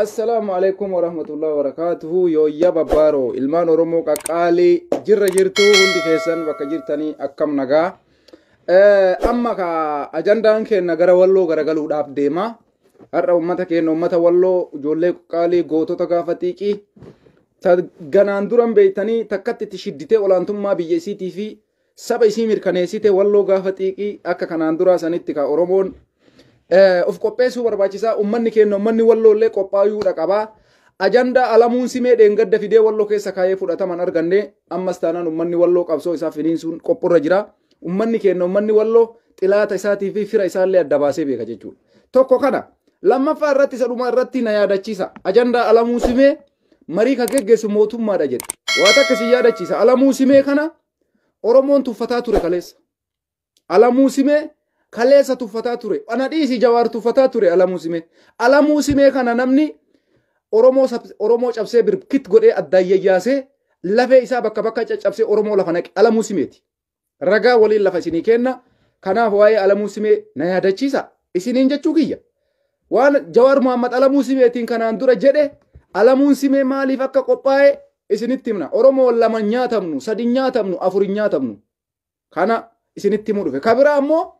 Assalaamu alaikum warahmatullahi wabarakatuhu. Yooyya babbaaroo ilmaan Oromoo qaqqaalii jirra jirtu hundi keessan bakka jirtanii akkam nagaa. Amma ka ajandaan keenya gara Walloo garagaluudhaaf deema. Har'a uummata keenya, uummata Walloo, ijoollee qaqqaalii gootota gaafa xiiqii ganaan duran beeytanii takkatti itti shidditee olaantummaa biyya isiitii fi saba isii mirkaneessite, Walloo gaafa xiiqii akka kanaan duraa sanitti ka Oromoon of qopheessuu barbaachisaa. Uummanni keenya, uummanni Walloollee qophaa'uudha qabaa. Ajandaa Alamuun Simee dheengadda fidee Walloo keessa kaayee fudhataman arganne. Ammas taanaan uummanni Walloo qabsoo isaa finiinsuun qophurra jira. Uummanni keenya, uummanni Walloo xilaata isaatii fi fira isaallee adda baasee beeka jechuudha. Tokko kana. Lammaffaa irratti, isa dhuma irratti na yaadachiisa. Ajandaa Alamuu Simee marii kan geggeessu mootummaadha jedhe. Waa takka si yaadachiisa. Alamuu Simee kana Oromoon tuffataa ture kaleessa. Alamuu Simee kaleessa tuffataa ture. Ana dhiisi, Jawaar tuffataa ture Alamuu Simee. Alamuu Simee kana namni Oromoo cabsee birkit godhee addaan yayyaasee lafee isaa bakka bakka caccabsee Oromoo lafa naqe Alamuu Simeeti. Ragaa waliin lafa isinii kenna. Kanaaf waa'ee Alamuu Simee na yaadachiisa. Isiniin jechuu kiyya. Waan Jawaar Muhammad Alamuu Simeetiin kanaan dura jedhe, Alamuun Simee maaliif akka qophaa'e isinitti himna. Oromoo lama nyaatamnu, sadi nyaatamnu, afur nyaatamnu. Kana isinitti himuu dhufe. Ka biraa ammoo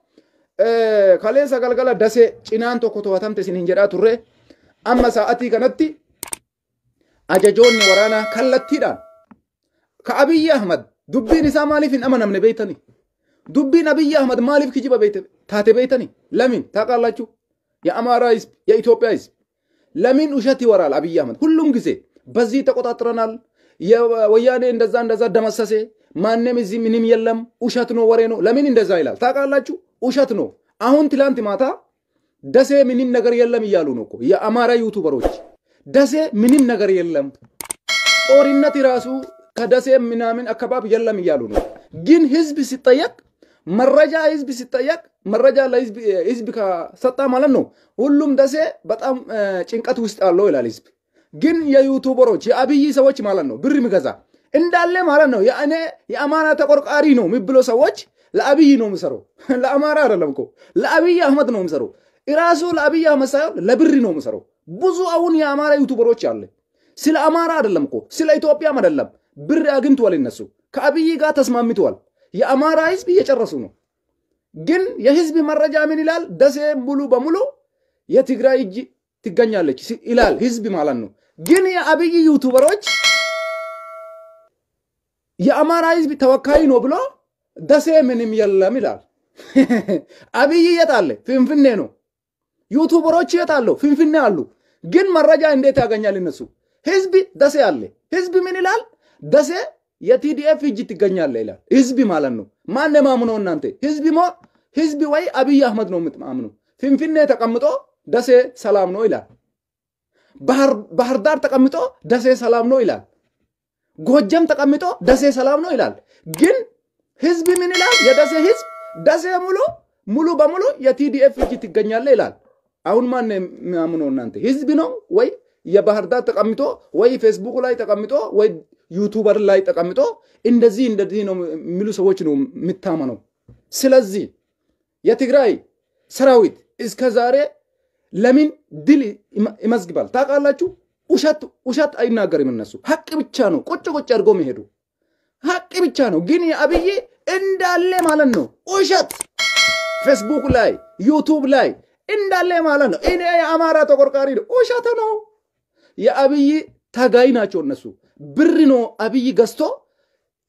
kaleessa galgala Dasee cinaan tokko to'atamte isiniin jedhaa turre. Amma sa'atii kanatti ajajoonni waraanaa kallattiidhaan ka Abiyyi Ahmad dubbiin isaa maaliif hin amanamne beeytani? Dubbiin Abiyyi Ahmad maaliif kijiba taate beeytani? ለምን ታውቃላችሁ? የአማራ ህዝብ፣ የኢትዮጵያ ህዝብ ለምን ውሸት ይወራል? አብይ አህመድ ሁሉም ጊዜ በዚህ ተቆጣጥረናል፣ የወያኔ እንደዛ እንደዛ ደመሰሴ፣ ማንም እዚህ ምንም የለም፣ ውሸት ነው፣ ወሬ ነው። ለምን እንደዛ ይላል ታውቃላችሁ? ውሸት ነው። አሁን ትላንት ማታ ደሴ ምንም ነገር የለም እያሉ ነው እኮ የአማራ ዩቱበሮች። ደሴ ምንም ነገር የለም፣ ጦርነት ራሱ ከደሴ ምናምን አካባቢ የለም እያሉ ነው። ግን ህዝብ ሲጠየቅ መረጃ፣ ህዝብ ሲጠየቅ መረጃ ለህዝብ ህዝብ ከሰጣ ማለት ነው ሁሉም ደሴ በጣም ጭንቀት ውስጥ አለው ይላል ህዝብ። ግን የዩቱበሮች የአብይ ሰዎች ማለት ነው ብር የሚገዛ እንዳለ ማለት ነው የእኔ የአማራ ተቆርቋሪ ነው የሚብሎ ሰዎች ለአብይ ነው የሚሰሩ፣ ለአማራ አይደለም እኮ፣ ለአብይ አህመድ ነው የሚሰሩ። ራሱ ለአብይ አህመድ ሳይሆን ለብር ነው የሚሰሩ። ብዙ አሁን የአማራ ዩቱበሮች አለ። ስለ አማራ አይደለም እኮ፣ ስለ ኢትዮጵያም አይደለም። ብር አግኝተዋል፣ እነሱ ከአብይ ጋር ተስማምተዋል። የአማራ ህዝብ እየጨረሱ ነው። ግን የህዝብ መረጃ ምን ይላል? ደሴ ሙሉ በሙሉ የትግራይ እጅ ትገኛለች ይላል ህዝብ ማለት ነው። ግን የአብይ ዩቱበሮች የአማራ ህዝብ ተወካይ ነው ብሎ ደሴ ምንም የለም ይላል። አብይ የት አለ? ፍንፍኔ ነው። ዩቱበሮች የት አሉ? ፍንፍኔ አሉ። ግን መረጃ እንዴት ያገኛል እነሱ? ህዝብ ደሴ አለ። ህዝብ ምን ይላል? ደሴ የቲዲኤፍ እጅ ትገኛለ ይላል። ህዝብ ማለት ነው። ማን ማምነው እናንተ? ህዝብ ሞ ህዝብ ወይ አብይ አህመድ ነው የምትማምኑ? ፍንፍኔ ተቀምጦ ደሴ ሰላም ነው ይላል። ባህር ዳር ተቀምጦ ደሴ ሰላም ነው ይላል። ጎጀም ተቀምጦ ደሴ ሰላም ነው ይላል። ግን ህዝብ ምን ይላል? የደሴ ህዝብ ደሴ ሙሉ በሙሉ የቲዲኤፍ እጅ ትገኛለ ይላል። አሁን ማን የሚያምነው እናንተ? ህዝብ ነው ወይ የባህር ዳር ተቀምጦ ወይ ፌስቡክ ላይ ተቀምጦ ወይ ዩቱበር ላይ ተቀምጦ እንደዚህ እንደዚህ ነው የሚሉ ሰዎች ነው የሚታመነው? ስለዚህ የትግራይ ሰራዊት እስከ ዛሬ ለምን ድል ይመዝግባል ታውቃላችሁ? ውሸት ውሸት አይናገርም እነሱ፣ ሀቅ ብቻ ነው ቁጭ ቁጭ አድርጎ የሚሄዱ፣ ሀቅ ብቻ ነው። ግን የአብይ እንዳለ ማለት ነው ውሸት፣ ፌስቡክ ላይ ዩቱብ ላይ እንዳለ ማለት ነው። እኔ የአማራ ተቆርቋሪ ነው፣ ውሸት ነው። የአብይ ታጋይ ናቸው እነሱ። ብር ነው አብይ ገዝቶ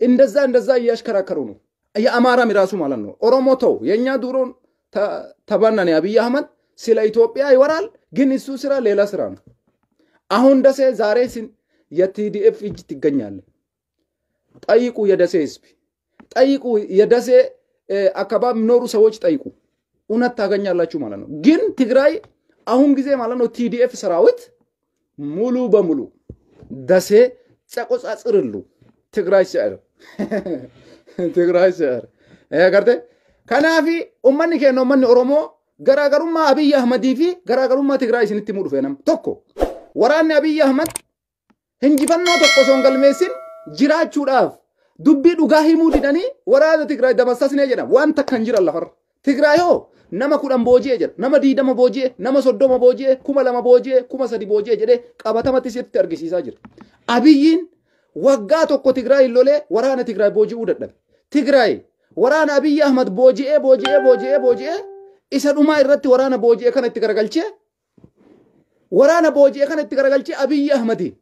እንደዛ እንደዛ እያሽከራከሩ ነው። የአማራም ራሱ ማለት ነው። ኦሮሞ ተው፣ የእኛ ድሮን ተባናን። አብይ አህመድ ስለ ኢትዮጵያ ይወራል፣ ግን እሱ ስራ ሌላ ስራ ነው። አሁን ደሴ ዛሬ የቲዲኤፍ እጅ ትገኛለ። ጠይቁ፣ የደሴ ህዝብ ጠይቁ፣ የደሴ አካባቢ የሚኖሩ ሰዎች ጠይቁ፣ እውነት ታገኛላችሁ ማለት ነው። ግን ትግራይ አሁን ጊዜ ማለት ነው ቲዲኤፍ ሰራዊት ሙሉ በሙሉ ደሴ ተቆጻጽርሉ። ትግራይ ሲዕር፣ ትግራይ ሲዕር ገርቴ። Kanaafi ummanni keenya, ummanni Oromoo, garaagarummaa Abiyyi Ahmadii fi garaagarummaa Tigraay isinitti himuu dhufe. Nam tokko waraanni Abiyyi Ahmad hinjifannoo tokko osoo hin galmeessin jiraachuudhaaf dubbii dhugaa himuu didanii waraana Tigraay damassasnee jedhama. Waan takka hin jiran lafarra. Tigraay hoo nama 10 booji'e jedha, nama 20 booji'e, nama 30 booji'e, 2000 booji'e, 3000 booji'e jedhee qabatamatti sitti argisiisaa jira. Abiyyiin waggaa tokko Tigraay lolee waraana Tigraay booji'uu dadhabe. Tigraay waraana Abiyyi Ahmad booji'ee booji'ee booji'ee booji'ee isa dhumaa irratti waraana booji'ee kana itti garagalchee waraana booji'ee kana itti garagalchee Abiyyi Ahmadiin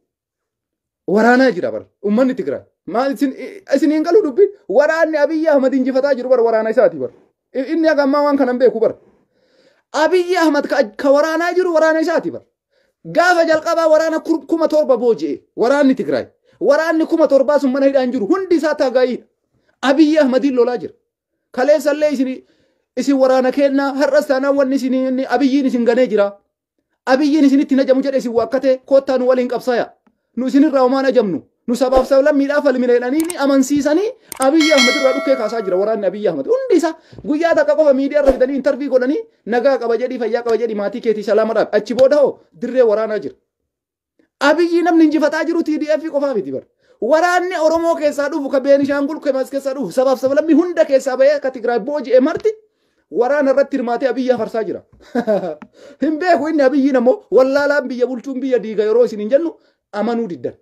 waraanaa jira bara uummanni Tigraay. Maal isin hin galu dubbiin waraanni Abiyyi Ahmad injifataa jiru bara waraana isaati bara. Inni haga ammaa waan kana hin beeku bara. Abiyyi Ahmad ka waraanaa jiru waraana isaati bara. Gaafa jalqabaa waraana 7,000 booji'e waraanni Tigraay. Waraanni 7,000 sun mana hidhaan jiru hundi isaa taagaayiidha. Abiyyi Ahmadiin lolaa jira. Kaleessallee isin waraana kennaa har'as taanaan wanni isin inni Abiyyiin isin ganee jira. Abiyyiin isinitti hin ajamu jedhe isin waakkatee koottaa nu waliin qabsaaya. Nu isinirraa homaan ajamnu. Nu sabaaf sablammiidhaaf falmina jedhanii amansiisanii Abiyyi Ahmad irraa dhukkee kaasaa jira waraanni Abiyyi Ahmad. Hundi isaa guyyaa takka qofa miidiyaa irra fidanii intarvii godhanii nagaa qaba jedhii fayyaa qaba jedhii maatii keetii salaama dhaab. Achi booda hoo dirree waraanaa jira. Abiyyi namni injifataa jiru TDF qofaa miti bara. Waraanni Oromoo keessaa dhufu ka Beenishaangul keessaa dhufu sabaaf sablammii hunda keessaa bahee ka Tigraay booji'e marti waraana irratti hirmaatee Abiyyi afarsaa jira. Hin beeku inni Abiyyiin ammoo wallaalaan biyya bulchuun biyya diiga yeroo isin hin jennu amanuu diddan.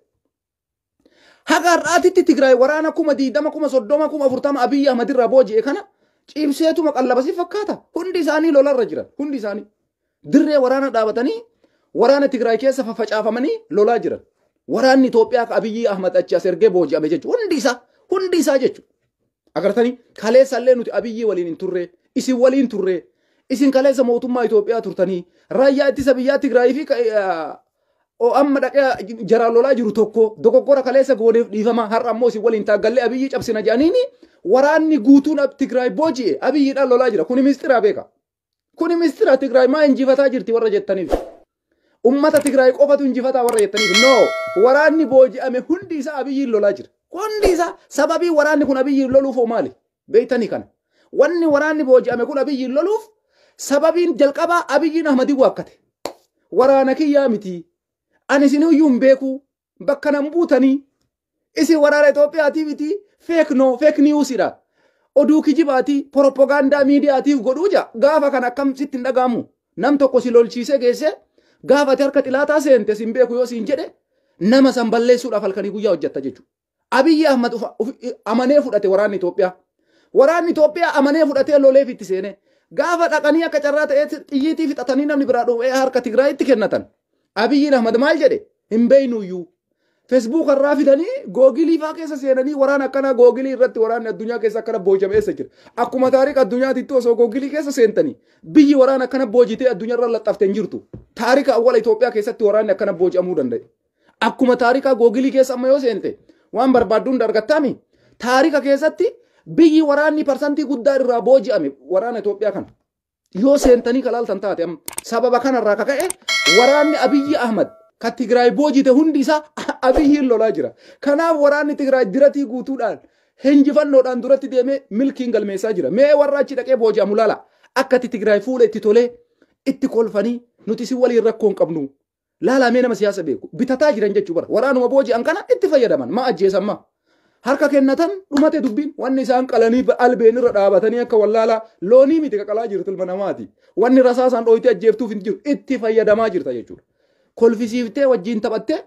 Haga har'aatitti Tigraay waraana 20,000, 30,000, 40,000 Abiyyi Ahmad irraa booji'e kana cimseetuma qallabasii fakkaata. Hundi isaanii lolarra jiran. Hundi isaanii dirree waraana dhaabatanii waraana Tigraay keessa faffacaafamanii lolaa jiran. Waraanni Itoophiyaa ka Abiyyi Ahmad achi as ergee booji'ame jechuudha. Hundi isaa hundi isaa jechuudha. Agartanii kaleessallee nuti Abiyyi waliin hin turre, isin waliin turre, isin kaleessa mootummaa Itoophiyaa turtanii raayyaa ittisa biyyaa Tigraay fi amma dhaqee jaraan lolaa jiru tokko dogoggora kaleessa gooneef dhiifama har'a ammoo isin waliin taaggallee Abiyyi cabsina jedhaniini waraanni guutuun Tigraay booji'e Abiyyiidhaan lolaa jira. Kuni mistira beeka. Kuni mistira Tigraay maa injifataa jirti warra jettaniif. Ummata Tigraay qofatu injifataa warra jettaniif. No, waraanni booji'ame hundi isaa Abiyyiin lolaa jira. Hundi isaa sababii waraanni kun Abiyyiin loluuf hoo maali? Beektanii kana. Wanni waraanni booji'ame kun Abiyyiin loluuf sababiin jalqabaa Abiyyiin Ahmadii waakkate. Waraana kiyyaa miti. Ani isin iyyuu hin beeku. Bakka nan buutanii. Isin waraana Itoophiyaatii miti. Fake no, fake newsidha. Oduu kijibaatii, propagaandaa miidiyaatiif godhuu jaa. Gaafa kan akkam sitti hin dhaga'amu. Nam tokko si lolchiisee geesse gaafa ati harka xilaataa seente sin beeku yoo siin jedhe nama san balleessuudhaaf halkanii guyyaa hojjetta jechuudha. Abiyyi Ahmad amanee fudhate waraanni Itoophiyaa. Waraanni Itoophiyaa amanee fudhatee loleef itti seene. Gaafa dhaqanii akka carraa ta'ee xiyyiitii fixatanii namni biraa dhufee harka Tigraayitti kennatan. Abiyyi Ahmad maal jedhe? Hin beeynuyyuu. Facebook irraa fidanii googilii faa keessa seenanii waraana akkanaa googilii irratti waraanni addunyaa keessa akkana boojame eessa jira? Akkuma taariika addunyaatitti osoo googilii keessa seentanii biyyi waraana akkana boojitee addunyaa irra laxxaftee hin jirtu. Taariika awwala Itoophiyaa keessatti waraanni akkana booji'amuu danda'e. Akkuma taariika googilii keessa amma yoo seente waan barbaaddu hunda argattaami. Taariika keessatti biyyi waraanni parsantii guddaa irraa booji'ame waraana Itoophiyaa kana. Yoo seentanii kalaaltan taate amma sababa kanarraa kaka'e waraanni Abiyyi Ahmad ka Tigraay boojite hundi isaa Abiyyiin lolaa jira. Kanaaf waraanni Tigraay diratii guutuudhaan hinjifannoodhaan duratti deemee milkiin galmeessaa jira. Mee warra achi dhaqee booji'amu laala. Akka itti Tigraay fuula itti tolee itti kolfanii nuti isin waliin rakkoo hin qabnu. Laalaa mee nama siyaasa beeku. Bitataa jiran jechuu bara. Waraanuma booji'an kana itti fayyadaman. Maa ajjeesan maa? Harka kennatan dhumate dubbiin wanni isaan qalanii albeen irra dhaabatanii akka wallaalaa loonii miti qaqalaa jirtu ilma namaati. Wanni rasaasaan dhooytee ajjeeftuuf hin jiru itti fayyadamaa jirta jechuudha. Kolfisiiftee wajjin taphattee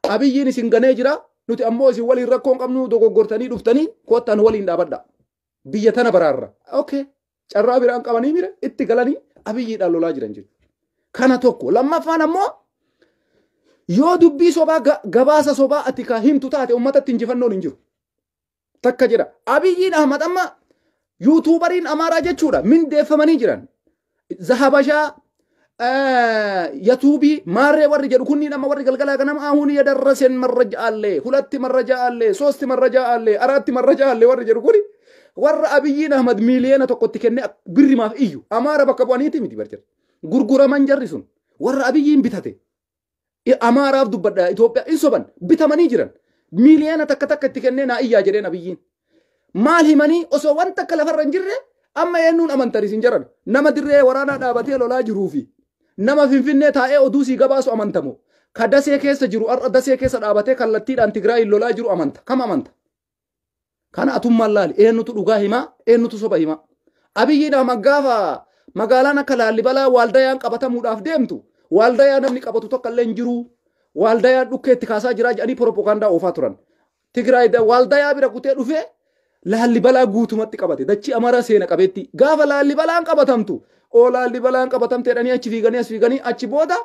Abiyyiin isin ganee jira nuti ammoo isin waliin rakkoo hin qabnu dogoggortanii dhuftanii koottaan waliin dhaabadha. Biyya tana baraarra. Okay. Carraa biraan qabanii mire itti galanii Abiyyiidhaan lolaa jiran jechuudha. Kana tokko. Lammaffaan ammoo yoo dubbii sobaa gabaasa sobaa ati ka himtu taate uummatatti injifannoon hin jiru. Takka jedha. Abiyyiin Ahmad amma yuutuubariin Amaaraa jechuudha mindeeffamanii jiran. Zahabashaa yatuubii maarree warri jedhu kunniin amma warri galgalaa kanama ahuun yadarrasen marraja allee hulatti marraja allee soosti marraja allee araatti marraja allee warri jedhu kuni warra Abiyyiin Ahmad miiliyoona tokkotti kennee birrimaaf iyyu Amaara bakka bu'aniiti miti barjira. Gurguraman jarri sun warra Abiyyiin bitate Amaaraaf dubbadha Itoophiyaa hin soban bitamanii jiran miiliyoona takka takka itti kennee naa iyyaa jedheen Abiyyiin. Maal himanii osoo wanta akka lafarra hin jirre amma eenyuun amantan isin jaran nama dirree waraanaa dhaabatee lolaa jiruu fi nama Finfinnee taa'ee oduu sii gabaasu amantamu ka dasee keessa jiru har'a dasee keessa dhaabatee kallattiidhaan Tigraayin lolaa jiru amanta kam amanta? Kana atummaan laali eenyutu dhugaa himaa eenyutu soba himaa? Abiyyiin amma gaafa magaalaan akka Laallibalaa Waaldayaan qabatamuudhaaf deemtu, Waaldayaa namni qabatu tokko illee hin jiru. Waaldayaan dhukkee itti kaasaa jira jedhanii propagaandaa oofaa turan. Tigraay Waaldayaa bira kutee dhufee Laallibalaa guutumatti qabate. Dachii Amaaraa seena qabeetti. Gaafa Laallibalaan qabatamtu, oo Laallibalaan qabatamte jedhanii achi fiiganii as fiiganii, achi booda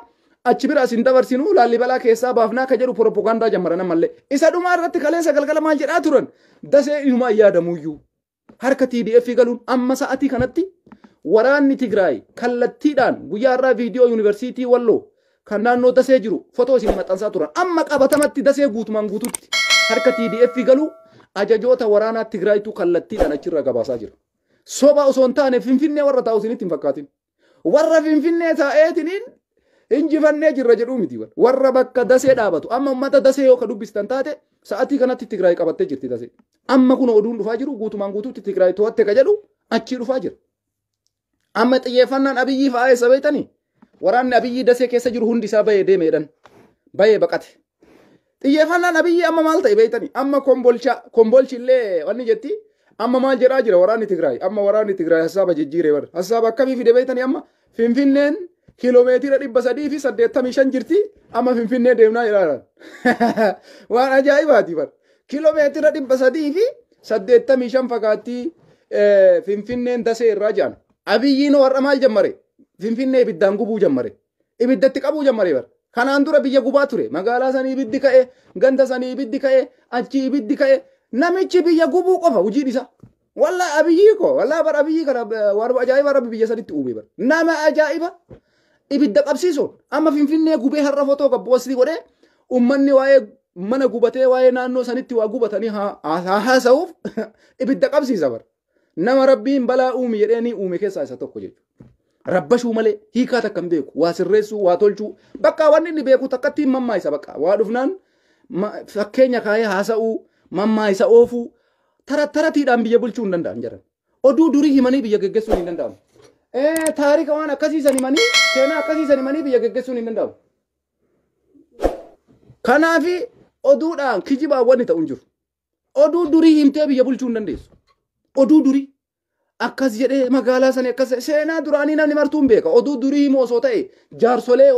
achi bira as hin dabarsinu, Laallibalaa keessaa baafnaa ka jedhu propagaandaa jammaran ammallee. Isa dhumaa irratti kaleessa galgala maal jedhaa turan? Dasee inumaa yaadamuyyuu. Harka TDF galuun amma sa'atii kanatti waraanni Tigraay kallattiidhaan guyyaa irraa viidiyoo yuunivarsiitii Walloo kan naannoo Dasee jiru fotoo isin maxxansaa turan. Amma qabatamatti Dasee guutumaan guututti harka TDF galuu ajajoota waraanaa Tigraayitu kallattiidhaan achirra gabaasaa jira. Soba osoo hin taane, Finfinnee warra taa'u isinitti hin fakkaatin. Warra Finfinnee taa'eetiniin injifannee jirra jedhuu miti. Warra bakka Dasee dhaabatu. Amma uummata Dasee yoo ka dubbistan taate, sa'atii kanatti Tigraay qabattee jirti Dasee. Amma kun oduun dhufaa jiru guutumaan guutuutti Tigraay to'atte ka jedhu achii dhufaa jira. Amma xiyyeeffannaan Abiyyii fa'aa eessa beektanii? Waraanni Abiyyii Dasee keessa jiru hundi isaa bahee deemeedhan. Bahee baqate. Xiyyeeffannaan Abiyyii amma maal ta'e beektanii? Amma Kombolcha, Kombolchi illee wanni jetti, amma maal jedhaa jira waraanni Tigraay? Amma waraanni Tigraay hassaaba jijjiiree bara. Hassaaba akkamii fide beektanii? Amma Finfinneen kiiloomeetira 385 jirti. Amma Finfinnee deemnaa jedhaa. Waan ajaa'ibaati bara. Kiiloomeetira 385 fagaattii Finfinneen Dasee irraa jedhan. Abiyyiin warra maal jammare? Finfinnee ibiddaan gubuu jammare. Ibiddatti qabuu jammare bara. Kanaan dura biyya gubaa ture. Magaalaa sanii ibiddi ka'e, ganda sanii ibiddi ka'e, achi ibiddi ka'e. Namichi biyya gubuu qofa hojiin isaa. Wallaa Abiyyii ko, wallaa bara Abiyyii kana waan ajaa'iba Rabbi biyya sanitti uume bara. Nama ajaa'iba ibidda qabsiisuun amma Finfinnee gubee har'a fotoo gabboosii godhee uummanni waa'ee mana gubatee, waa'ee naannoo sanitti waa gubatanii haa haasa'uuf ibidda qabsiisa bara. Nama Rabbiin balaa uume jedhee uume keessaa isa tokko jechuudha. Rabbashuu malee hiikaa takka hin beeku. Waa sirreessuu, waa tolchuu. Bakka wanni inni beeku takkatti hin mammaayisa bakka. Waa dhufnaan fakkeenya kaayee haasa'uu, mammaayisa oofuu, tara taratiidhaan biyya bulchuu hin danda'an jedhan. Oduu durii himanii biyya geggeessuun hin danda'amu. Taarika waan akkasiisan himanii, seenaa akkasiisan himanii biyya geggeessuun hin danda'amu. Kanaafi oduudhaan kijibaan wanni ta'u hin jiru. Oduu durii himtee biyya bulchuu hin dandeessu. Oduu durii akkas jedhee magaalaa sanii akkas seenaa duraanii namni martuu hin beeka. Oduu durii himu osoo ta'e jaarsolee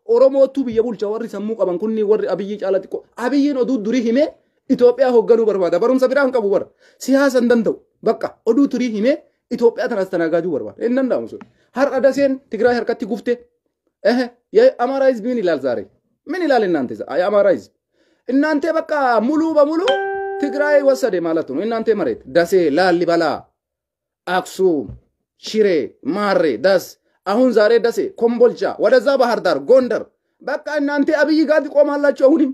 Oromootu biyya bulcha, warri sammuu qaban kunni warri Abiyyii caala xiqqoo. Abiyyiin oduu durii himee Itoophiyaa hoogganuu barbaada. Barumsa biraa hin qabu bara. Siyaasa hin danda'u. Bakka oduu durii himee Itoophiyaa tanas tanaagaajuu barbaada. Hin danda'amu sun. Har'a Daseen Tigraay harkatti gufte. የአማራ ህዝብ ምን ይላል ዛሬ? ምን ይላል እናንተ? የአማራ ህዝብ እናንተ በቃ ሙሉ በሙሉ ትግራይ ወሰደ ማለት ነው። እናንተ መሬት ደሴ፣ ላሊበላ፣ አክሱም፣ ሽሬ፣ ማሬ፣ ደስ፣ አሁን ዛሬ ደሴ፣ ኮምቦልቻ፣ ወደዛ ባህር ዳር፣ ጎንደር፣ በቃ እናንተ አብይ ጋር ትቆማላችሁ። አሁንም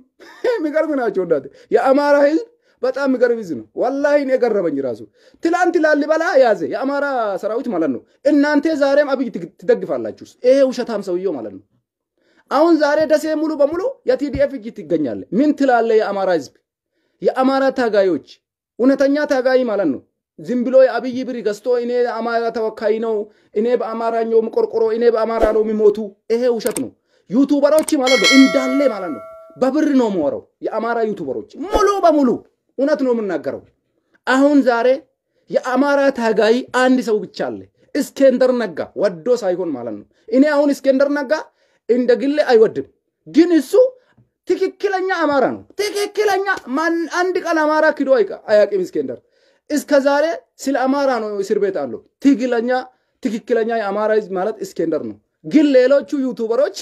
የሚገርም ናቸው እናንተ። የአማራ ህዝብ በጣም የሚገርም ህዝብ ነው። ወላሂ እኔ የገረመኝ ራሱ ትላንት ላሊበላ ያዘ የአማራ ሰራዊት ማለት ነው። እናንተ ዛሬም አብይ ትደግፋላችሁ። ይሄ ውሸታም ሰውየው ማለት ነው። አሁን ዛሬ ደሴ ሙሉ በሙሉ የቲዲኤፍ እጅ ትገኛለ። ምን ትላለ? የአማራ ህዝብ፣ የአማራ ታጋዮች፣ እውነተኛ ታጋይ ማለት ነው። ዝም ብሎ የአብይ ብር ገዝቶ እኔ የአማራ ተወካይ ነው፣ እኔ በአማራኛው ቆርቆሮ፣ እኔ በአማራ ነው የሚሞቱ፣ ይሄ ውሸት ነው። ዩቱበሮች ማለት ነው እንዳለ ማለት ነው በብር ነው የሚወራው። የአማራ ዩቱበሮች ሙሉ በሙሉ እውነት ነው የምናገረው። አሁን ዛሬ የአማራ ታጋይ አንድ ሰው ብቻ አለ፣ እስኬንደር ነጋ፣ ወዶ ሳይሆን ማለት ነው። እኔ አሁን እስኬንደር ነጋ እንደ ግሌ አይወድም፣ ግን እሱ ትክክለኛ አማራ ነው። ትክክለኛ አንድ ቀን አማራ ክዶ አያውቅም። እስኬንደር እስከ ዛሬ ስለ አማራ ነው እስር ቤት አለው። ትግለኛ ትክክለኛ የአማራ ህዝብ ማለት እስኬንደር ነው። ግን ሌሎቹ ዩቱበሮች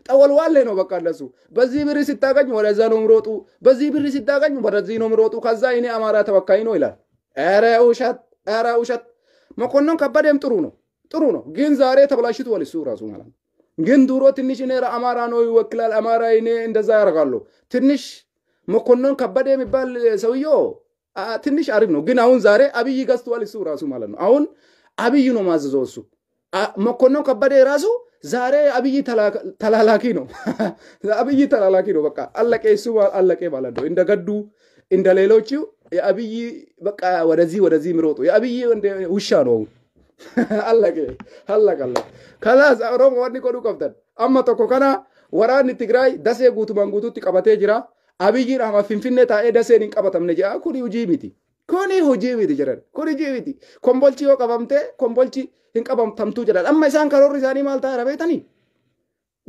ጠወልዋሌ ነው በቃ እነሱ በዚህ ብር ስታገኝ ወደዛ ነው የሚሮጡ፣ በዚህ ብር ስታገኝ ወደዚህ ነው የሚሮጡ። ከዛ እኔ አማራ ተወካይ ነው ይላል። ኧረ ውሸት፣ ኧረ ውሸት። መኮንን ከበደም ጥሩ ነው፣ ጥሩ ነው። ግን ዛሬ ተበላሽቷል እሱ ራሱ ማለት ነው። ግን ድሮ ትንሽ እኔ አማራ ነው ይወክላል፣ አማራ እኔ እንደዛ ያደርጋሉ። ትንሽ መኮንን ከበደ የሚባል ሰውየው ትንሽ አሪፍ ነው። ግን አሁን ዛሬ አብይ ገዝቷል እሱ ራሱ ማለት ነው። አሁን አብይ ነው ማዘዘው እሱ። መኮንን ከበደ ራሱ ዛሬ አብይ ተላላኪ ነው። አብይ ተላላኪ ነው። በቃ አለቀ፣ እሱ አለቀ ማለት ነው። እንደ ገዱ እንደ ሌሎቹ የአብይ በቃ ወደዚህ ወደዚህ የሚሮጡ የአብይ ውሻ ነው። አለቀ አለቀ አለቀ። ከላስ ኦሮሞ wanni godhuu qabdan amma tokko kana, waraanni Tigraay Dasee guutumaan guutuutti qabatee jira. Abiyyiin amma Finfinnee taa'ee Daseen hin qabatamne jedha, kuni hojii miti. Kuni hojii miti jedhan. Kuni hojii miti. Kombolchi yoo qabamte kombolchi hin qabamtamtuu jedhan. Amma isaan karoorri isaanii maal ta'eera beektanii?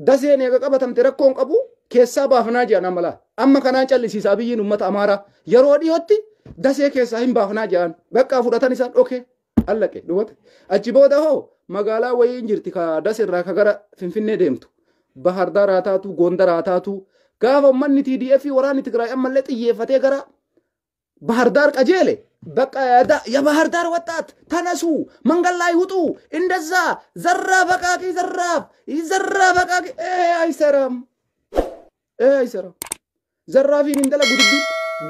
Daseen eega qabatamte rakkoon qabu keessaa baafnaa jedhan amma laa. Amma kanaan callisiisa Abiyyiin uummata Amaaraa. Yeroo dhiyootti dasee keessaa hin baafnaa jedhan. Bakka fudhatan isaan dhokee allaqe dhufate. Achi booda hoo magaalaa wayii hin jirti ka daseerraa ka gara Finfinnee deemtu. Bahar Daar haa taatu, Gondar haa taatu. Gaafa uummanni TDF waraanni Tigraay ammallee xiyyeeffatee gara Bahar Daar qajeele በቃ የባህር ዳር ወጣት ተነሱ፣ መንገድ ላይ ውጡ፣ እንደዛ ዘራፍ አቃቂ ዘራፍ ዘራፍ አቃቂ አይሰራም፣ አይሰራም። ዘራፊን indala gudubbi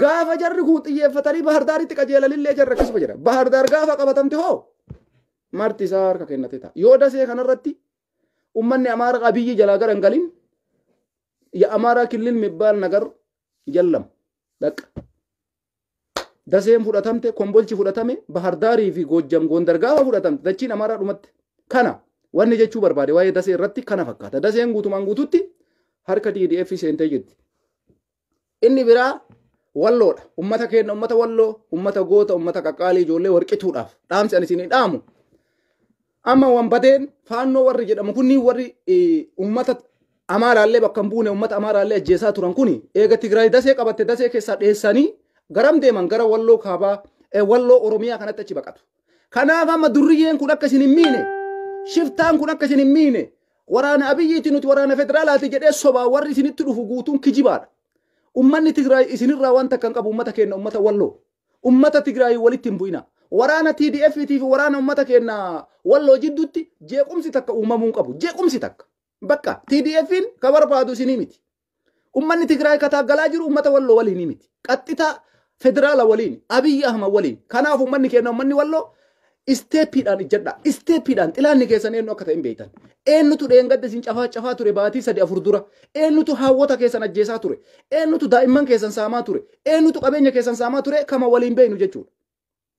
gaafa jarri kun xiyyeeffatanii Bahar Daaritti qajeelanillee jarri akkasuma jira. Bahar Daar gaafa qabatamte hoo marti isaa harka kennate ta'a. Yoo dasee kanarratti ummanni Amaara Abiyyi jalaa gara hin galin የአማራ ክልል የሚባል ነገር የለም። በቃ daseen fudhatamte, Kombolchi fudhatame, Bahar Daarii fi Goojjam Gondar gaafa fudhatamte dachiin Amaaraa dhumatte. Kana wanni jechuu barbaade waa'ee dasee irratti kana fakkaata. Daseen guutumaan guututti harka TDF seentee jirti. Inni biraa Walloodha. Ummata keenya, ummata Walloo, ummata goota, ummata qaqqaalii, ijoollee warqituudhaaf dhaamsi ani isinii dhaamu. Amma wanbadeen faannoo warri jedhamu kunniin warri ummata Amaaraallee bakka hin buune, ummata Amaaraallee ajjeesaa turan kuni eega Tigraay dasee qabatte dasee keessaa dheessanii garam deeman? Gara Walloo kaabaa, Walloo Oromiyaa kanatti achi baqatu. Kanaaf amma durriyyeen kun akka isin hin miine, shiftaan kun akka isin hin miine, waraana Abiyyiiti nuti waraana federaalaati jedhee sobaa warri isinitti dhufu guutuun kijibaadha. Ummanni Tigraay isinirraa waan takka hin qabu. Ummata keenya, ummata Walloo. Ummata Tigraay walitti hin bu'ina. Waraana TDF fi waraana ummata keenya Walloo jidduutti jeequmsi takka uumamuu hin qabu. Jeequmsi takka. Bakka TDFin ka barbaadu isinii miti. Ummanni Tigraay ka taaggalaa jiru ummata Walloo waliin miti. Qaxxitaa federaala waliin, Abiyyi Ahmad waliin. Kanaaf ummanni keenya, ummanni Walloo, isteeppiidhaan ijjadha. Isteeppiidhaan xilaanni keessan eenyu akka ta'e hin beektan. Eenyutu dheengadda isin cafaa cafaa ture baatii 3-4 dura? Eenyutu haawwota keessan ajjeesaa ture? Eenyutu daa'imman keessan saamaa ture? Eenyutu qabeenya keessan saamaa ture? Kama waliin beeknu jechuudha.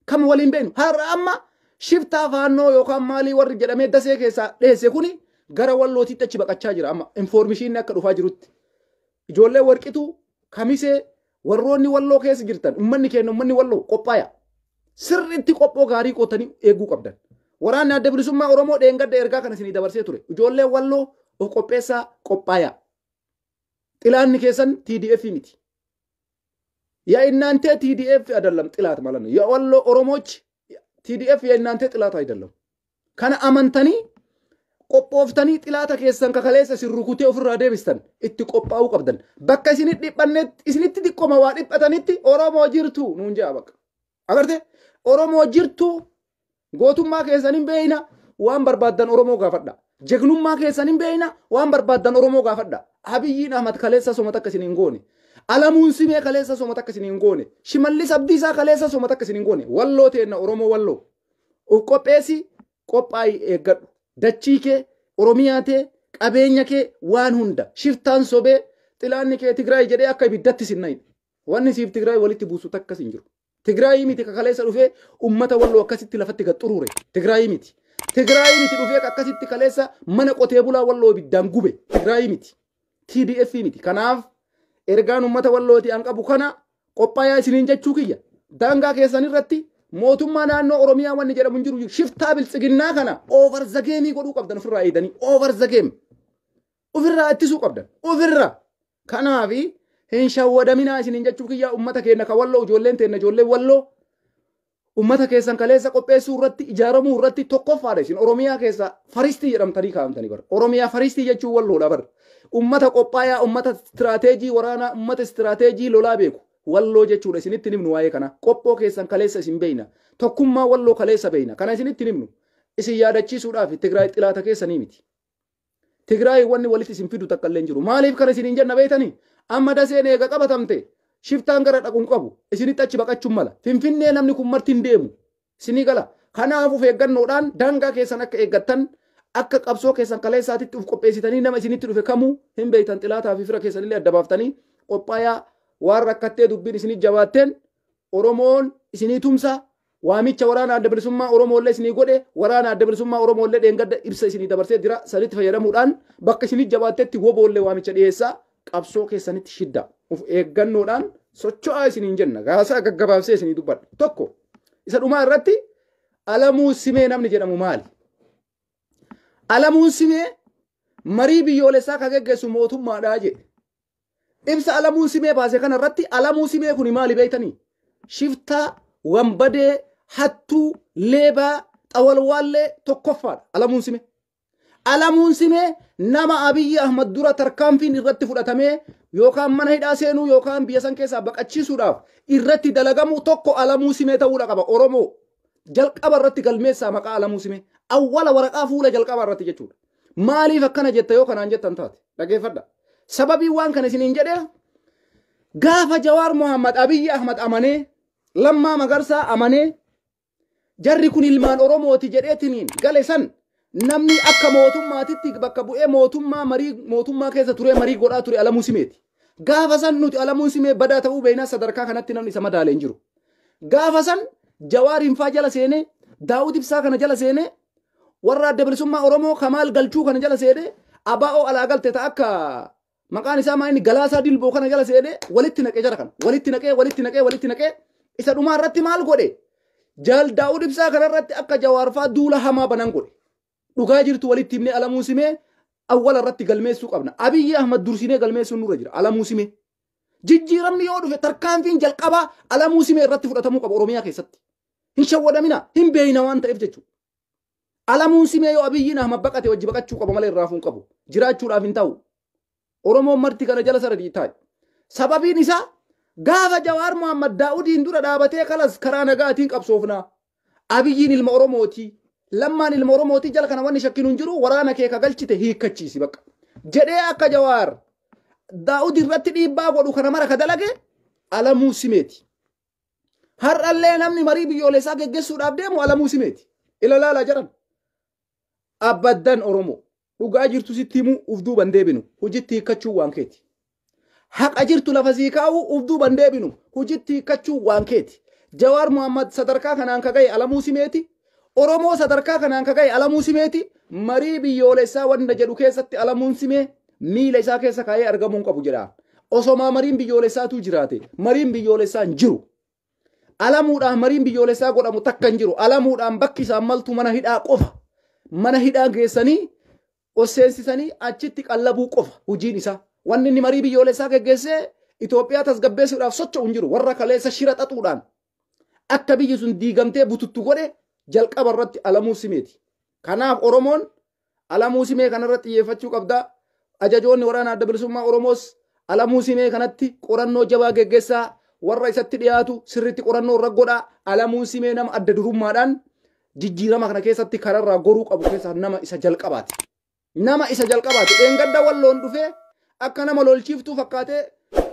Kama waliin beeknu. Har'a amma shiftaa faannoo yookaan maalii warri jedhamee dasee keessaa dheesse kuni gara Wallootitti achi baqachaa jira amma infoormishiinni akka dhufaa jirutti. Ijoollee Warqituu, Kamisee, warroonni Walloo keessa jirtan, ummanni keenya, ummanni Walloo, qophaaya. Sirriitti qophoo gaarii qootanii eeguu qabdan. Waraanni Adda Bilisummaa Oromoo dheengadda ergaa kana isinii dabarsee ture. Ijoollee Walloo of qopheessaa, qophaaya. Xilaanni keessan TDF miti. የእናንተ TDF አይደለም ጥላት ማለት ነው። የወሎ ኦሮሞች TDF የእናንተ ጥላት አይደለም። Kana amantanii qophooftanii xilaata keessan kakaleessa isin rukutee ofirraa deebistan itti qophaa'uu qabdan. Bakka isinitti dhiphannetti, isinitti xiqqooma waa dhiphatanitti Oromoo jirtu nuun jedha bakka. Agartee, Oromoo jirtu, gootummaa keessan hin beeyna, waan barbaaddan Oromoo gaafadha. Jegnummaa keessan hin beeyna, waan barbaaddan Oromoo gaafadha. Abiyyiin Ahmad kaleessa soma takka isin hin goone. Alamuun Simee kaleessa soma takka isin hin goone. Shimallis Abdiisaa kaleessa soma takka isin hin goone. Walloo teenna, Oromoo Walloo. Of qopheessi, qophaa'i, eeggadhu. Dachii kee, Oromiyaa tee, qabeenya kee, waan hunda. Shiftaan sobee xilaanni kee Tigraay jedhee akka ibiddatti sin nayne. Wanni siif Tigraay walitti buusu takkas hin jiru. Tigraayii miti kaleessa dhufee ummata Walloo akkasitti lafatti gad xuruure. Tigraayii miti. Tigraayii miti dhufee akkasitti kaleessa mana qotee bulaa Walloo ibiddaan gube. Tigraayii miti. TDF miti. Kanaaf ergaan ummata Wallooti an qabu kana, qophaayaa isiniin jechuu kiyya. Daangaa keessan irratti mootummaa naannoo Oromiyaa wanni jedhamu hin jiru. Shiftaa biltsiginnaa kana over the game godhuu qabdan, ofirraa eeganii over the game. Ofirraa ittisuu qabdan. Ofirraa. Kanaafi hin shawwadaminaa isiniin jechuu kiyya. Ummata keenya ka Walloo, ijoolleen teenna, ijoolleen Walloo, ummata keessan kaleessa qopheessuu irratti, ijaaramuu irratti tokkoffaadha. Isin Oromiyaa keessa firstii jedhamtanii kaa'amtanii bara. Oromiyaa firstii jechuun Walloodha bara. Ummata qophaayaa, ummata istiraateejii waraanaa, ummata istiraateejii lolaa beeku Walloo jechuudha. Isinitti himnu waa'ee kana. Qophoo keessan kaleessa isin beeyna. Tokkummaa Walloo kaleessa beeyna. Kana isinitti himnu. Isin yaadachiisuudhaaf. Tigraay xilaata keessanii miti. Tigraay wanni walitti isin fidu takka illee hin jiru. Maaliif kana isin hin jenna beeytanii? Amma daseen eega qabatamte shiftaan gara dhaquun qabu isinitti achi baqachuun mala. Finfinnee namni kun marti hin deemu. Isinii gala. Kanaaf of eeggannoodhaan daangaa keessan akka eeggattan, akka qabsoo keessan kaleessaatitti of qopheessitanii, nama isinitti dhufe kamuu hin beeytan, xilaataa fi fira keessanillee adda baaftanii qophaayaa. Waan rakkattee dubbiin isinii jabaatteen Oromoon isinii tumsa. Waamicha waraana Adda Bilisummaa Oromoollee isinii godhe. Waraana Adda Bilisummaa Oromoollee dheengadda ibsa isinii dabarsee jira. Sanitti fayyadamuudhaan bakka isinii jabaattetti woboollee waamicha dhiyeessaa, qabsoo keessanitti shidda, of eeggannoodhaan Socho'aa isiniin jenna. Gaasaa gaggabaabsee isinii dubbadha. Tokko isa dhumaa irratti Alamuu Simee namni jedhamu maali? Alamuun Simee marii biyyoolessaa kan geggeessu mootummaadhaa jedhe. Ibsa Alamuun Simee baase kana irratti Alamuu Simee kuni maali beektanii? Shiftaa, wambadee, hattuu, leebaa, xawalwaallee tokkoffaadha Alamuun Simee. Alamuun Simee nama Abiyyi Ahmad dura tarkaanfiin irratti fudhatamee yookaan mana hidhaa seenuu yookaan biyya san keessaa baqachiisuudhaaf irratti dalagamu tokko Alamuu Simee ta'uudha qaba. Oromoo jalqaba irratti galmeessaa maqaa Alamuu Simee. Awwala waraqaa fuula jalqaba irratti jechuudha. Maaliif akkana jetta yoo kanaan jettan taate? Dhaggeeffadha. Sababii waan kana isiniin jedheef gaafa Jawaar Mohammad Abiyyi Ahmad amanee Lammaa Magarsaa amanee jarri kun ilmaan Oromooti jedheetiniin gale san namni akka mootummaatitti bakka bu'ee mootummaa marii mootummaa keessa turee marii godhaa ture Alamuu Simeeti. Gaafa san nuti Alamuun Simee badaa ta'uu beeknaa sadarkaa kanatti namni isa madaalee hin jiru. Gaafa san Jawaar Hinfaa jala seenee Daawud Ibsaa kana jala seenee warra adda bilisummaa Oromoo Kamaal Galchuu kana jala seenee ABO alaa galte ta'a akka maqaan isaa maa inni Galaasaa Dilboo kana jala seenee walitti naqee jara kana walitti naqee walitti naqee walitti naqee isa dhumaa irratti maal godhe Jaal Daawud Ibsaa kana irratti akka Jawaarfaa duula hamaa banan godhe. Dhugaa jirtu walitti himnee Alamuu Simee awwala irratti galmeessuu qabna. Abiyyi Ahmad dursinee galmeessuun nurra jira. Alamuu Simee. Jijjiiramni yoo dhufe tarkaanfiin jalqabaa Alamuu Simee irratti fudhatamuu qaba Oromiyaa keessatti. Hin shawwadamina, hin beeyna waan ta'eef jechuudha. Alamuun Simee yoo Abiyyiin Ahmad baqate wajji baqachuu qaba malee irraa hafuu hin qabu. Jiraachuudhaaf hin ta'u. Oromoon marti kana jala saradii taa'e. Sababiin isaa gaafa Jawaar Mohammad Daawudiin dura dhaabatee kalas karaa nagaatiin qabsoofnaa. Abiyyiin ilma Oromooti. Lammaan ilma Oromooti jala kana wanni shakkinu hin jiru waraana kee ka galchite hiikkachiisi bakka. Jedhee akka Jawaar Daawud irratti dhiibbaa godhu kana mara ka dalage Alamuu Simeeti. Har'allee namni marii biyyoolessaa geggeessuudhaaf deemu Alamuu Simeeti. Ila laalaa jedhan. Abbaddan Oromoo. Dhugaa jirtu sitti himuu uf duuban deebinu. Hojitti hiikkachuu waan keeti. Haqa jirtu lafa sii kaa'uu uf duuban deebinu. Hojitti hiikkachuu waan keeti. Jawaar Mohammad sadarkaa kanaan ka ga'e Alamuu Simeeti. Oromoo sadarkaa kanaan ka ga'e Alamuu Simeeti. Marii biyyoolessaa wanta jedhu keessatti Alamuun Simee miila isaa keessa kaa'ee argamuu hin qabu jedha. Osomaa mariin biyyoolessaatu jiraate mariin biyyoolessaa hin jiru. Alamuudhaan mariin biyyoolessaa godhamu takka hin jiru. Alamuudhaan bakki isaan maltu mana hidhaa qofa. Mana hidhaa geessanii osseensisanii achitti qallabuu qofa hojiin isaa. Wanni inni marii biyyoolessaa geggeessee Itoophiyaa tasgabbeessuudhaaf socho'u hin jiru. Warra kaleessa shira xaxuudhaan akka biyyi sun diigamtee bututtu godhe jalqaba irratti Alamuu Simeeti. Kanaaf Oromoon Alamuu Simee kanarratti xiyyeeffachuu qabda. Ajajoonni waraana adda bilisummaa Oromoos Alamuu Simee kanatti qorannoo jabaa geggeessaa warra isatti dhiyaatu sirriitti qorannoo irra godhaa. Alamuun Simee nama adda durummaadhaan jijjiirama kana keessatti kararraa goruu qabu keessaa nama isa jalqabaati. Nama isa jalqabaati. Dheengadda walloon dhufee akka nama lolchiiftuu fakkaatee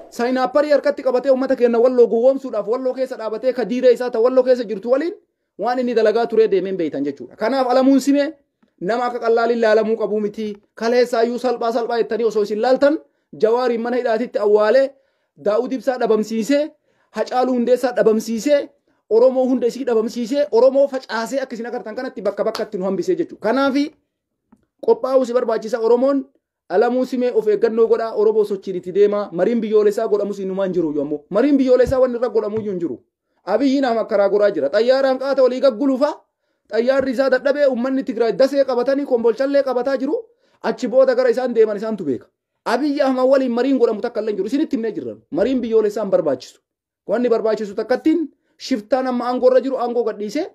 saayinaapparii harkatti qabatee uummata keenya walloo gowwoomsuudhaaf walloo keessa dhaabatee kadiiree isaa ta walloo keessa jirtu waliin waan inni dalagaa turee deemeen beeytan jechuudha. Kanaaf Alamuun Simee nama akka qallaaliin laalamuu qabu miti. Kaleessaayyuu salphaa salphaa jettanii osoo isin laaltan Jawaariin mana hidhaatitti awwaalee Daawud Ibsaa dhabamsiisee Hacaaluu Hundeessaa dhabamsiisee Oromoo hunda isii dhabamsiisee Oromoo facaasee akka isin agartan kanatti bakka bakkatti nu hambisee jechuudha. Kanaaf qophaa'uu si barbaachisa Oromoon Alamuu Simee of eeggannoo godhaa Oromoo sochiin itti deemaa mariin biyyoolessaa godhamus innumaan jiru yommuu mariin biyyoolessaa wanni irra godhamuu hin jiru. Abiyyiin amma karaa goraa jira. Xayyaaraan qaata olii gaggulufa xayyaarri isaa dadhabee uummanni Tigraay dasee qabatanii kombolchallee qabataa jiru achi booda gara isaan deeman isaantu beeka. Abiyyi Ahmad waliin mariin godhamu takka illee hin jiru. Isinitti himnee jirra. Mariin biyyoolessaa hin barbaachisu. Wanni barbaachisu takkattiin shiftaan amma aangoo irra jiru aangoo gadhiisee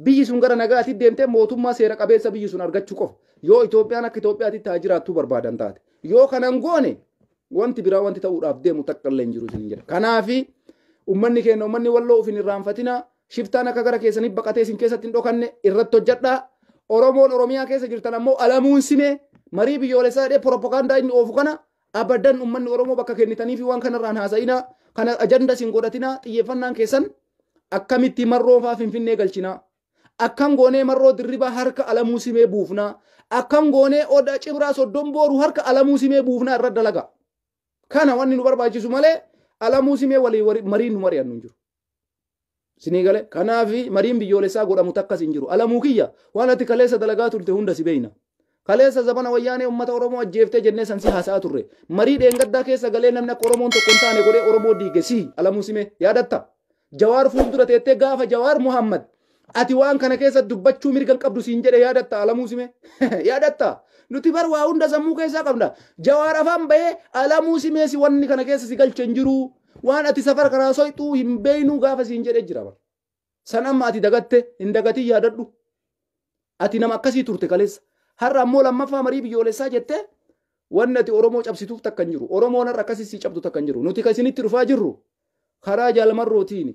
biyyi sun gara nagaatti deemtee mootummaa seera qabeessa biyyi sun argachuu qofa. Yoo Itoophiyaan akka Itoophiyaatti haa jiraattuu barbaadan taate. Yoo kanan goone wanti biraa wanti ta'uudhaaf deemu takka illee hin jiru isin jedha. Kanaafi uummanni keenya uummanni walloo of hin irraanfatina. Shiftaan akka gara keessanii baqatee isin keessatti hin dhokanne irratti hojjedhaa. Oromoon Oromiyaa keessa jirtan ammoo Alamuun Simee marii biyyoolessaa jedhee propagaandaa inni oofu kana abadan uummanni Oromoo bakka kennitanii fi waan kanarraan haasa'inaa. Kana ajanda isin godhatinaa xiyyeeffannaan keessan akkamitti marroo fa'aa Finfinnee galchinaa. Akkam goonee marroo dirribaa harka Alamuu Simee buufnaa. Akkam goonee odaa cibraa soddon booru harka Alamuu Simee buufnaa irra dalagaa. Kana wanni nu barbaachisu malee Alamuu Simee walii mariin nu mari'annu hin jiru. Sinii galee kanaafi mariin biyyoolessaa godhamu takkas hin jiru. Alamuu kiyya waan ati kaleessa dalagaa turte hunda si beeyna. Kaleessa zabana wayyaanee uummata Oromoo ajjeeftee jennee san si haasa'aa turre. Marii dheengaddaa keessa galee namni akka Oromoon tokko hin taane godhee Oromoo diige si Alamuu Simee yaadatta. Jawaar fuuldura teettee gaafa Jawaar Muhammad ati waan kana keessa dubbachuu mirga hin qabdu siin jedhe yaadatta Alamuu Simee yaadatta. Nuti bar waa hunda sammuu keessaa qabna. Jawaar afaan bahee Alamuu Simee si wanni kana keessa si galche hin jiru. Waan ati safara karaa soyxuu hin beeynuu gaafa siin jedhe jira bar. San amma ati dagatte hin dagatin yaadadhu. Ati nama akkasii turte kaleessa. Har'a ammoo lammaffaa marii biyyoolessaa jettee wanni ati Oromoo cabsituuf takka hin jiru. Oromoon har'a akkasii si cabdu takka hin jiru. Nuti kan isinitti dhufaa jirru karaa Jaalmarrootiin,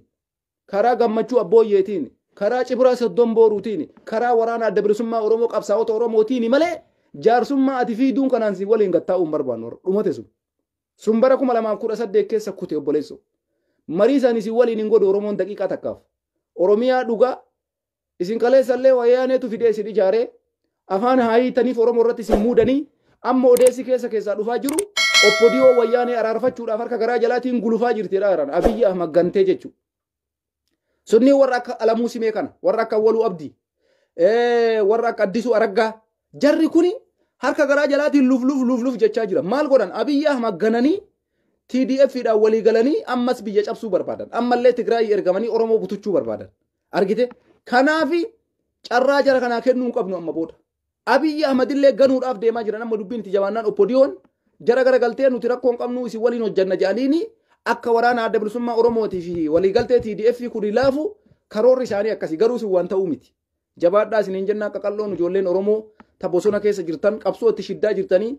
karaa Gammachuu Abbooyyeetiin, karaa Cibraa Soddon Booruutiin, karaa waraana adda bilisummaa Oromoo qabsaa'ota Oromootiin malee jaarsummaa ati fiiduun kanaan si waliin gattaa'uu hin barbaannu. Dhumate sun. Sun bara 2018 keessa kute obboleessoo. Marii isaanii si waliin hin godhu Oromoon daqiiqaa takkaaf. Oromiyaa dhugaa isin kaleessallee wayyaaneetu fidee isin ijaaree afaan haayiitaniif Oromoo irratti isin muudanii amma odeessi keessa keessaa dhufaa jiru oppodiyoo wayyaanee araarfachuudhaaf harka garaa jalaatiin gulufaa jirtidha jiran Abiyyi Ahmad gantee jechuudha. Sunni warra akka Alamuu Simee kana warra akka Awwaluu Abdii warra akka Addisuu Araggaa jarri kuni harka garaa jalaatiin luf luf luf luf jechaa jira. Maal godhan Abiyyi Ahmad gananii TDF dhaan walii galanii ammas biyya cabsuu barbaadan. Ammallee Tigraay ergamanii Oromoo butuchuu barbaadan. Argite? Kanaafi carraa jara kanaa kennuu hin qabnu amma booda. Abiyyi Ahmad illee ganuudhaaf deemaa jiran amma dubbiin itti jabaannaan oppodiyoon jara gara galtee nuti rakkoo hin qabnu isin waliin hojjanna jedhaniini akka waraana adda bilisummaa Oromootii fi waliigaltee TDF kun laafu karoorri isaanii akkasii garuu sun waan ta'uu miti. Jabaadhaa isiniin jenna akka qal'oon ijoolleen Oromoo ta bosona keessa jirtan qabsoo itti shiddaa jirtanii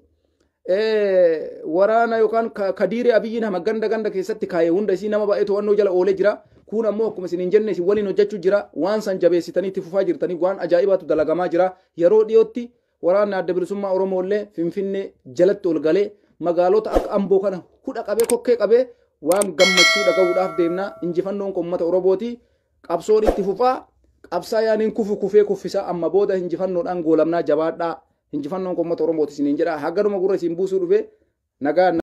waraana yookaan kadiiree Abiyyiin hama ganda ganda keessatti kaayee hunda isii nama baay'ee to'annoo jala oolee jira. Kun ammoo akkuma isiniin jenne isin waliin hojjechuu jira. Waan san jabeessitanii itti fufaa jirtanii waan ajaa'ibaatu dalagamaa jira. Yeroo dhiyootti waraanni adda bilisummaa Oromoo illee Finfinnee jalatti ol galee magaalota akka Amboo kana hudha qabee kokkee qabee waan gammachuu dhagahuudhaaf deemna. Injifannoon uummata Oromooti. Qabsoon itti fufaa. Qabsaa yaaniin kufu kufee kuffisaa amma booda injifannoodhaan goolamnaa jabaadhaa. Injifannoon uummata Oromooti isiniin jedha. Haganuma gurra isin buusuu dhufe nagaa.